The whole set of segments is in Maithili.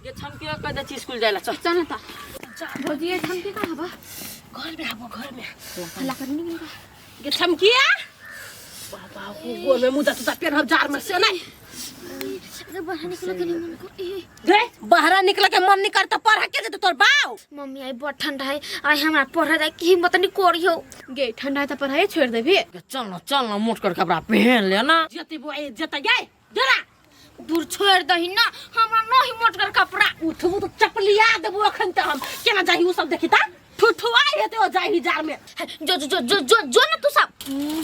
गे छमकी कह दे छी स्कूल जाइला चल। चल न त। भौजी ये छमकी कहाँ हबा? घर में हबो, घर में। हल्ला करी नहीं का। गे छमकिया बाबा गोर में मुदा तुदा पेन हम जार में से नहीं। अरे बाहर निकल के नहीं मन को ए। गे बाहर निकल के मन नहीं करता, पढ़ा के जेते तोर बाऊ। मम्मी आई बड़ ठंडा है, आई हमरा पढ़े जाए की हिम्मत नहीं करी हो। गे ठंडा है त पढ़ाई छोड़ देबी। गे चल ना, चल ना, मोट कर कपड़ा पहन ले ना। जते बो ए जते गे जरा दूर छोड़ दही ना, हमरा नहीं मोटगर कपड़ा। उठबू तो चपलिया देबू अखन त हम केना जाही उ सब देखी त ठुठुआई हेते ओ जाही जार में। जो जो जो जो जो जो ना तू सब।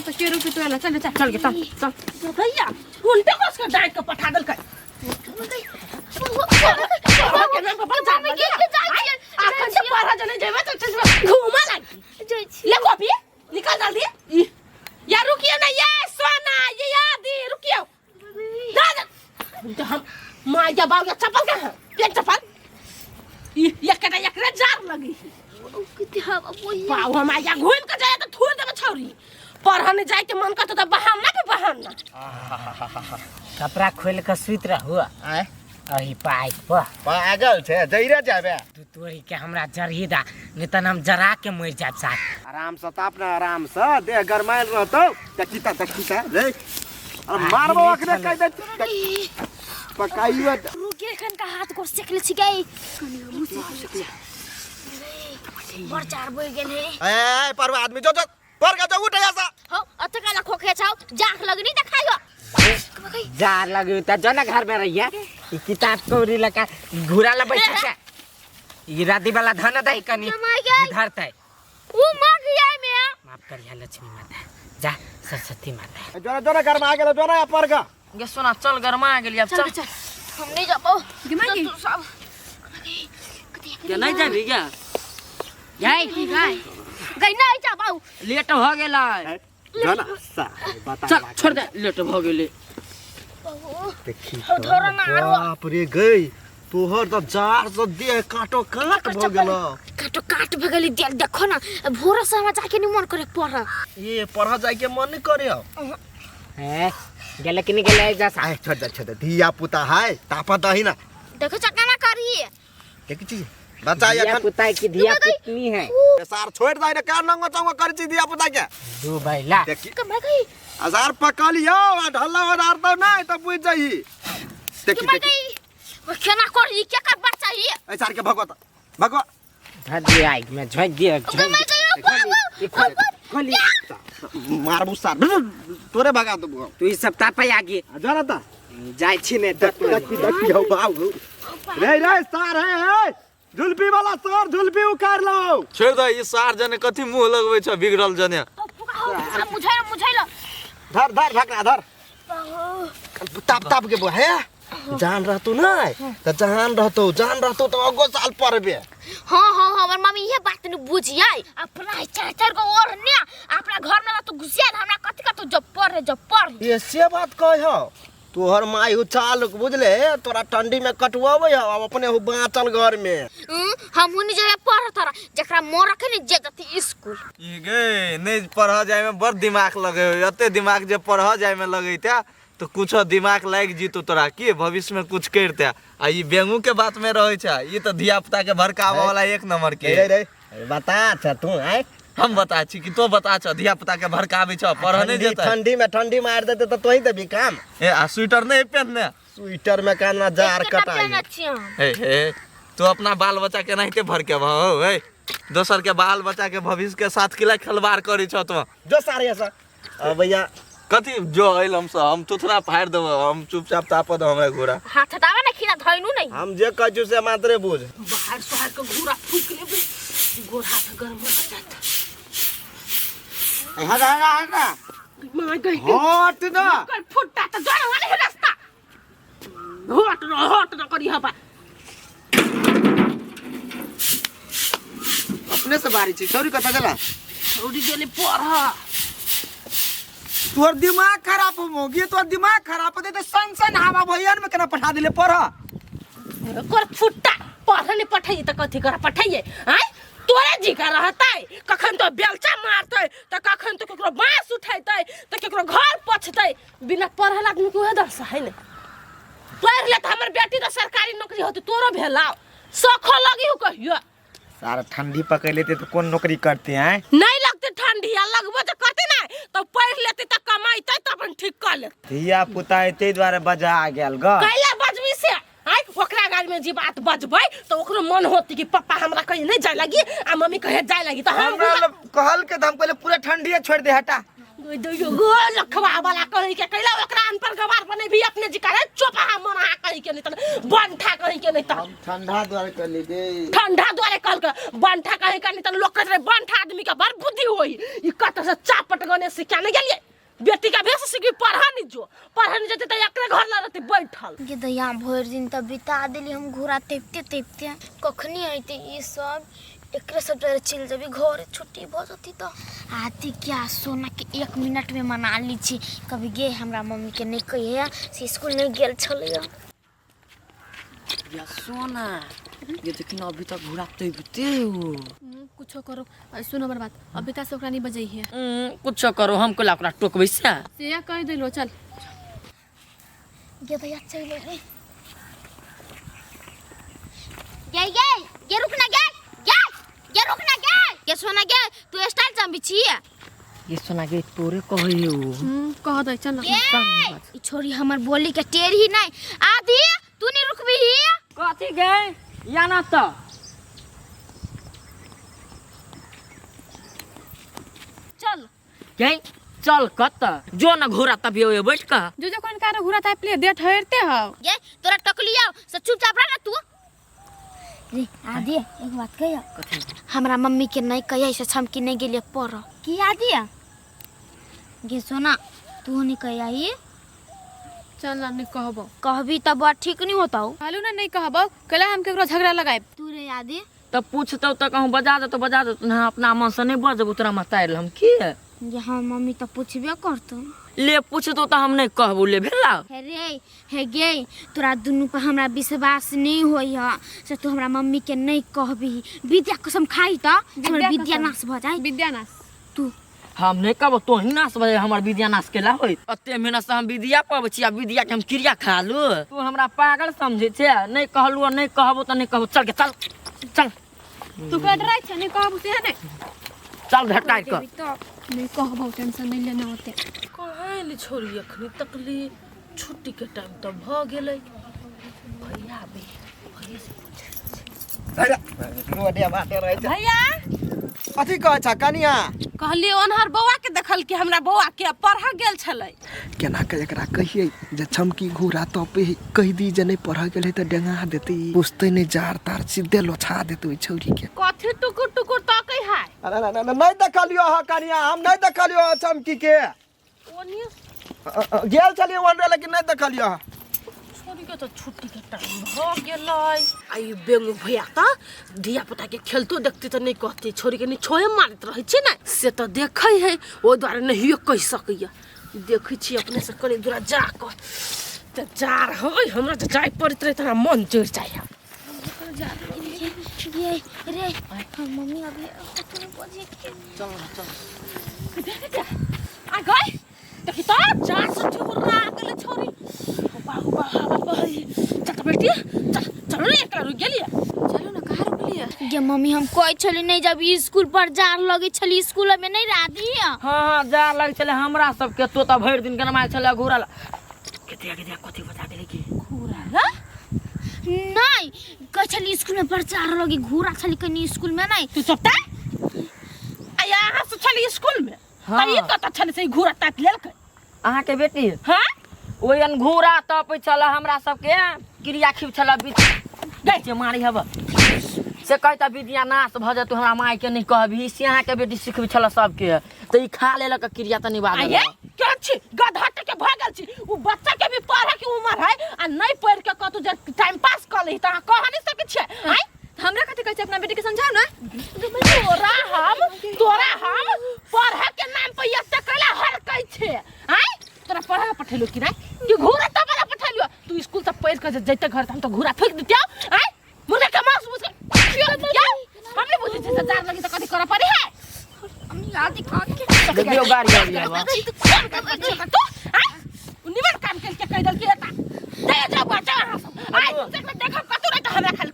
तो के रुक तो चल चल चल गे चल चल भैया उल्टे कस के डांट के पठा देलकै। अखन से पढ़ा जने जेबे त घूमा लागी। ले कॉपी निकाल जल्दी। या रुकियो ना ये सोना ये यादी रुकियो। जा जा तो हम माँ या बाप या चप्पल कहाँ पेट चप्पल ये कटा एकरा जार लगी। बाऊ हम आया घूम के जाए तो थूर देबे छौरी। पढ़ने जाए के मन करतो त बहाना पे बहाना। कपड़ा खोल के सुत रहू। आय अही पाइक पर पागल छे जइरे जाबे तू तोरी के हमरा जरही दा नहीं तन हम जरा के मर जाब साथ। आराम से ताप ना, आराम से देह गरमायल रहतो। देखी ता देखी ता रे अरे मारबो अखने कह दे पकाइयो। रुके एखन का हाथ गोर सेक ले छी गई। बड़ चार बोल गेल हे। ए परवा आदमी जो जो पर का जो उठ जा सा। हो अत काला खोखे छाव जाख लगनी देखायो। जार लगी त जो ना घर में रहिया ई किताब कौरी लका घुरा ला बैठा के ई राती वाला धन दई कनी धरतै उ मार गया में। माफ करिया लक्ष्मी माता, जा सरस्वती माता। जोरा जोरा गरमा गेल जोरा पर का। गे सोना चल गरमा गेल अब चल। चल हम नहीं जाबो। गे तू सब के नहीं जाबी क्या जाई गई गई नहीं जाबो। लेट भ गेलै। जोना सा बता चल छोड़ दे लेट भ गेलै। देखी हो धरो ना आरो। बाप रे गई तोहर त जार से देह काटो काट भ गेल। काटो काट भ गेली देख देखो ना भोर से हमरा जाके नहीं मन करे पढ़। ये पढ़ जाए के मन नहीं करे। ए गेले कि नहीं गेले जा सा। आय छोड़ दे छोड़ दे धिया पुता है तापा दही ना। देखो चकना करी देखी छी बच्चा धिया एखन पुता की धिया पुतनी है। सार छोड़ दे ना का नंगो चंगो कर छी धिया पुता के दो बैला देखी कमरा गई अजार पका लियो आ ढल्ला अजार त नहीं त बुझ जाई। देखी कमरा देखी गई वो केना करी के कर बच्चा ये ए सार के भगवत भगवा धर दिया आग में झोंक दिया झोंक कमरा गई बाबू ये खोल खोली मारबू सार तोरे भगा देबो। तू ई सब तापै आगे जाना ता जाय छी ने त देखी देखी हो बाबू रे रे सार है ए झुलपी वाला सार झुलपी उखाड़ लो। छोड़ दे ई सार जने कथी मुंह लगबै छ बिगड़ल जने। मुझै मुझै ल धर धर ढकना धर ताप ताप के बो है जान रहतो नै त जान रहतो जान रहतो त अगो साल पढ़बे। हां हां हमर मम्मी ये बात न बुझियै अपना चार चार गो और ने अपना घर में तो घुसिया हमरा कथि कत जब पढ़ जब पढ़। ये से बात कह हो तोहर माई हो चालुक बुझले तोरा ठंडी में कटवावे हो अब अपने हो बाचल घर में। हम हुनी जे पढ़ तोरा जकरा मोर रखे ने जे जति स्कूल। ई गे नहीं पढ़ जाय में बड़ दिमाग लगे हो एते दिमाग जे पढ़ जाय में लगैते तो कुछ दिमाग लागि जीतो तोरा की भविष्य में कुछ करते। आ ई बेंगू के बात में रहे छै ई त धिया पुता के भड़कावे वाला एक नंबर के। रे रे बता छ तू आय हम बता छी कि तो बता छ धिया पुता के भड़कावे छ पढ़ नहीं जेतै। ठंडी में ठंडी मार देते त तोही देबी काम। ए आ स्वेटर नहीं पहनने स्वेटर में काना जार कटाई। ए हे तू अपना बाल बच्चा के नाहिते भड़के हो ए दोसर के बाल बच्चा के भविष्य के साथ किला खिलवाड़ करै छ तू। जो सारे ऐसा अब भैया कथी जो अइल हम सब हम थुथरा फाड़ देबो हम चुपचाप ताप दो हमरा घोड़ा। हाथ हटावे ना खीरा धइनु नहीं। हम जे कहै छु से मात्रे बुझ। बाहर सोहार के घोड़ा फूक लेबे गोड़ हाथ गरम हो जात। हट हट हट मां गई हट ना कर फुट्टा त जड़ वाले है रास्ता। हट न हट न करी हबा अपने से बारी छी छौरी कता गेला छौरी गेले पढ़। तोर दिमाग खराब हो गई तोर दिमाग खराब होते त सन सन हवा भैया में केना पठा देले पढ़ कर फुट्टा पढ़ने पठाइए त कथी कर पठाइए आय तोरे जी का रहतै कखन तो बेलचा मारतै त कखन तो केकरो बांस उठैतै त केकरो घर पोछतै बिना पढ़ल आदमी के उहे दशा है ने। पढ़ ले त हमर बेटी त सरकारी नौकरी होती तोरो भेलाओ सखो लगी हो कहियो। सारा ठंडी पकड़ लेते तो कौन नौकरी करते हैं? नहीं लगते ठंडी आ लगबो तो करते ना तो पढ़ लेते त कमाइते त अपन ठीक कर लेते। धिया पुता एते द्वारे बजा गेल ग। कैला बजबी से आइ ओकरा गाड़ी में जी बात बजबै तो ओकरो मन होती कि पापा हमरा कहीं नहीं जाय लगी आ मम्मी कहे जाय लगी तो हम हमरा कहल के त हम पहले पूरा ठंडी छोड़ दे हटा। गो लखवा वाला कहीं के कैला ओकरा अनपढ़ गवार बने भी अपने जी करे चोपा मन आ कहीं के नहीं त बंठा कहीं के नहीं त ठंडा द्वारे कर ली गे। ठंडा द्वारे कल के बंठा कहीं के नहीं त लोग कहत रहे बंठा आदमी के बड़ बुद्धि होई ई कत से चापट गने से क्या नहीं गेलिए बेटी का भेस से कि पढ़ा नहीं जो पढ़ा नहीं जते त एकरे घर ल रहते बैठल। गे दैया भरि दिन त बिता देली हम घोड़ा तेपते तेपते कखनी अइते ई सब एकरे सब जरे चलि जेबी घर छुट्टी भ जती त आती क्या सोना के 1 मिनट में मना ली छी। कभी गे हमरा मम्मी के नहीं कहिए से स्कूल नहीं गेल छलैया। या सोना ये देखिन अभी तक घोड़ा तेपते हो। कुछो करो सुनो हमर बात अभी तक से ओकरा नहीं बजई है। कुछो करो हम कोला ओकरा टोकबै से से कह देलो चल। गे भैया चल रे गे गे गे रुकना गे गे गे रुकना गे गे सोना गे तू स्टाइल जम्बी छी। ये सोना गे तोरे कहइयो। कह दे चल। ई छोरी हमर बोली के टेर ही नहीं आदि तू नहीं रुकबी ही कथी गे या ना त चल गे चल कत जो ना घोड़ा तब ये बैठ का जो जो कोन कार घोड़ा ताप ले दे ठहरते हो गे तोरा टकलिया से चुपचाप रह ना तू रे आदि एक बात कहियो हमरा मम्मी के नहीं कहिए से छमकी नहीं गेलिए पढ़ की आदि गे सोना तू नहीं कहिए चल ना नहीं कहबो कहबी तब बड़ ठीक नहीं होता हो कहलू ना नहीं कहबो कला हम केकरो झगड़ा लगाए तू रे आदि तब पूछतो त कहूं बजा दे तो बजा दे ना अपना मन से नहीं बजबो तोरा मताइल हम की जे हाँ मम्मी तो पूछबे करतो ले पूछतो त हम नहीं कहबो ले भेला। हे रे हे गे तोरा दुनू पर हमरा विश्वास नहीं होई ह से तू हमरा मम्मी के नहीं कहबी विद्या कसम खाई त हमर विद्या नाश भ जाई। विद्या नाश तू हम नहीं कहबो तो ही नाश भजे हमर विद्या नाश केला होई अते मेहनत से हम विद्या पबै छी आ विद्या के हम क्रिया खा लू तू हमरा पागल समझे छे नहीं कहलू नहीं कहबो त नहीं कहबो चल के चल चल तू का डराई छे नहीं कहबो से नहीं चल घटाई कर नहीं कहबो टेंशन नहीं लेना होते। कहाँ ले छोरी अखनी तकली छुट्टी के टाइम त भ गेलै भैया बे भैया से पूछ अरे रोडे बाटे रहै छै भैया अथी कहै छ कनिया कहलिए ओनहर बौआ के देखल कि हमरा बौआ के पढ़ गेल छलै केना के एकरा कहिए जे छमकी घोड़ा तपे कहि दी जे नहीं पढ़ गेल है त डेंगा देते पूछते नहीं जार तार सीधे लोछा देते ओइ छौरी के। कथी टुकुर टुकुर तकै है? अरे ना ना नहीं देखलियो ह कनिया हम नहीं देखलियो ह चमकी के ओनिए गेल छलिए ओनरे लेकिन नहीं देखलियो ह। छोरी के तो छुट्टी के टाइम भ गेलै आ ई बेंगू भैया त धिया पुता के खेलतो देखती त नहीं कहती छोरी के नहीं छोए मारैत रहै छै ने से त देखै है ओहि दुआरे नहियो कहि सकैया। देखै छी अपने से कनि दूरा जा कऽ त जा रहै हमरा त जाय पड़ैत रहै त हमरा मन जरि जाइ। ये रे हम मम्मी अभी कतनो बजे के चल चल आ गई देखी त चार सौ ठुकुरा गेलै छोरी हुबा हुबा हवा बहै चल त बेटी चल चलो ने एकरा रुक गेलियै चलो ना कहाँ रुकलिए गे मम्मी हम कहै छली नहीं जब स्कूल पर जार लगे छली स्कूल में नहीं राधी। हाँ हाँ जार लगे छले हमरा सबके तो त भरि दिन गनमायल छले घोड़ा केतिया केतिया कथी बता गेलै की घोड़ा ला नहीं कहै छली स्कूल में पर जार लगे घोड़ा छली कनी स्कूल में नहीं तू चुप आ यहाँ से छली स्कूल में हाँ। त ई कत छली से घोड़ा ताप लेलकै अहाँ के बेटी हाँ ओहन घोड़ा तपै छल हमरा सबके क्रिया खिब छल बीच गै छै मारी हब से कहता विद्या नाश भ जेतौ हमरा माय के नहीं कहबी से अहाँ के बेटी सिखबै छल सबके त ई खा लेलक क्रिया त निभा आये देलक। के छी गधा के भऽ गेल छी उ बच्चा के भी पढ़े के उम्र है आ नहीं पढ़ के कतौ जे टाइम पास कर लही त अहाँ कह नहीं सकै छियै आय हमरा कथी कहै छै अपना बेटी के समझाउ ना। तोरा हम पढ़े के नाम पर एते कैला हरकै छै आय तोरा पढ़े पठेलो कि नहीं कि घूरा तबला पठेलियो तू स्कूल से पढ़ के जैते घर त हम त घूरा फेंक दितियौ आय मुर्गा के मांस बुझ के हम नहीं बुझै छियै जार लगी त कथी करऽ पड़ी है हम याद दिखा के देखियौ गाड़ी आबि तू आय निमन काम केलके कहि देलकी एता दे जाओ बच्चा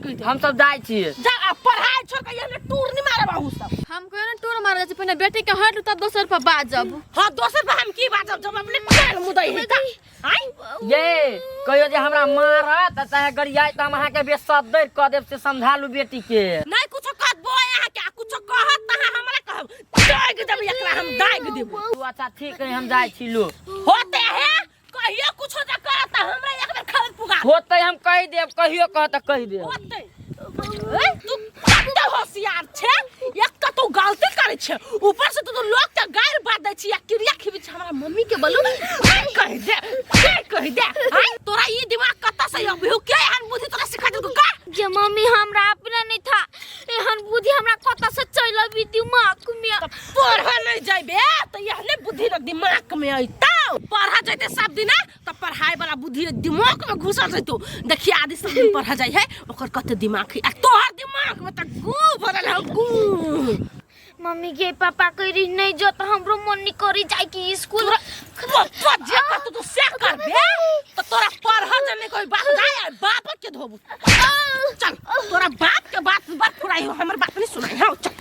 कहि दे। हम सब जाइ छियै। जा आ पढ़ाई छोड़ के एहने टूर नहीं मारे बाहू सब। हम कहियो ने टूर मारे जाइ छी, पहिने बेटी के हट तब दोसर पर बाजब। हाँ दोसर पर हम की बाजब जब अपने पैर मुदै है त आइ ये कहियो जे हमरा मारत आ चाहे गरियाई तऽ हम अहाँके बेसद्दर कऽ देब, से समझा लू बेटी के। नहीं कुछो कहबो अहाँ के, आ कुछो कहत त अहाँ हमरा कहब दागि देब एकरा, हम दागि देब। तू अच्छा ठीक है, हम जाइ छी लू। होते है कहियो कुछो जे करत त हमरा एक बेर खबर पुगा होते, हम कहि देब, कहियो कहत तऽ कहि देब। होते ए, तू कते होशियार छे, एक तऽ तू गलती करै छे, ऊपर से तू तो लोग के गारि बात दै छी आ क्रिया खिबै छी। हमरा मम्मी के बोलू नहीं कहि दे, नहीं कहि दे। आइ तोरा ई दिमाग कतऽ से अबहियो के एहन बुद्धि तोरा सिखा देलकौ का? जे मम्मी हमरा अपना नहीं था एहन बुद्धि, हमरा कतऽ से चलि अबी दिमाग में? तऽ पढ़ऽ नहीं जइबे तऽ एहने बुद्धि न दिमाग में अइतौ। पढ़ऽ जइते सब दिना तऽ पढ़ाई वाला बुद्धि दिमाग में घुसल जइतौ। देखिए आदि सब दिन पढ़ऽ जाइ है ओकर कते दिमाग है, आ तोहर दिमाग में तऽ गू भरल हौ गू। मम्मी के पापा कह रही नहीं जो तो हमरो मन नहीं करी जाए कि स्कूल। तोरा जे करतौ तू से करबे तऽ तोरा पढ़ऽ जने कोई बात जाय बाप के धोबू। चल तोरा बाप के बात बात फुराई हो, हमर बात नहीं सुनाई हो। चल